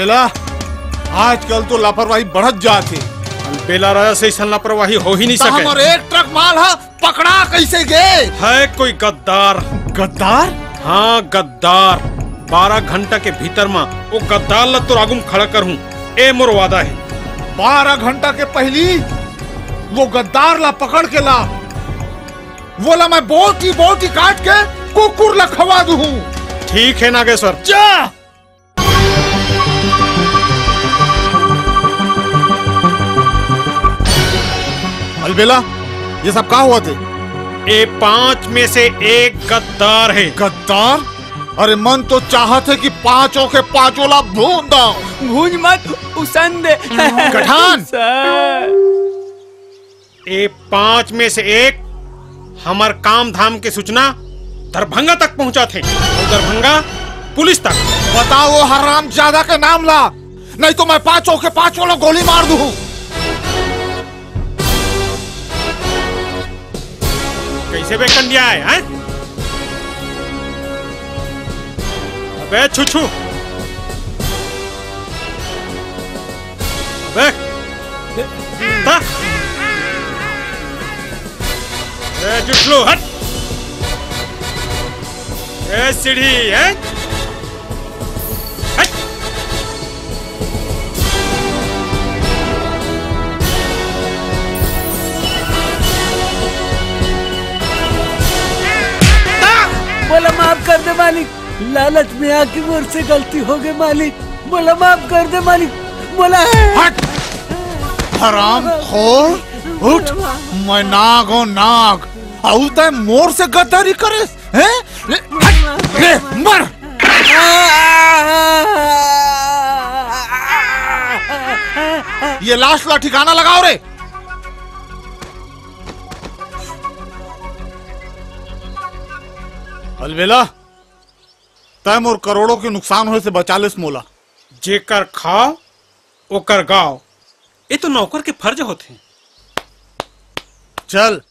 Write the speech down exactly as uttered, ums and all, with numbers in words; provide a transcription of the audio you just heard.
बेला, आजकल तो लापरवाही बढ़त जात हे। बेला राजा से ऐसा लापरवाही हो ही नहीं तो सके। हमर एक ट्रक माल ह पकड़ा कैसे गे? है कोई गद्दार। गद्दार? हाँ, गद्दार। बारह घंटा के भीतर मा वो गद्दार ला तोर आगू म खड़ा करहूं, ए मोर वादा हे। बारह घंटा के पहली वो गद्दार ला पकड़ के ला, वोला मैं बोटी बोटी काट के कुकुर ला खवा दूहूं। ठीक है नागेश्वर। जा। अलबेला, ये सब का होवत हे? ए पांच में से एक गद्दार हे। गद्दार? अरे मन तो चाहत हे कि पांचों के पांचों ला भूंज दंव। भूंज मत, उसन दे। गठान! सर। ए पांच में से एक हमर काम धाम के सूचना दरभंगा तक पहुंचाथे, अउ दरभंगा पुलिस तक। बताओ वो हरामजादा के नाम ला, नहीं तो मैं पांचों के पांचों ला गोली मार दूं। कैसे बे कंडिया है, हैं? अबे छुछू, अबे, ता। ए, जुटलू, हट। ए, सीढ़ी, हैं? हट। मोला माफ कर दे मालिक, लालच में आके मोर से गलती हो गई मालिक, मोला माफ कर दे मालिक, मोला। हट! हरामखोर, उठ! मैं नाग हूँ, नाग। अउ तै मोर से गद्दारी करेस, हैं? ले, हट! ले, मर! ये लाश ला ठिकाना लगाओ रे। अलबेला, तै मोर करोड़ों के नुकसान होए से बचा लेस मोला। जेकर खाओ, ओकर गाओ, ये तो नौकर के फर्ज होथे। चल,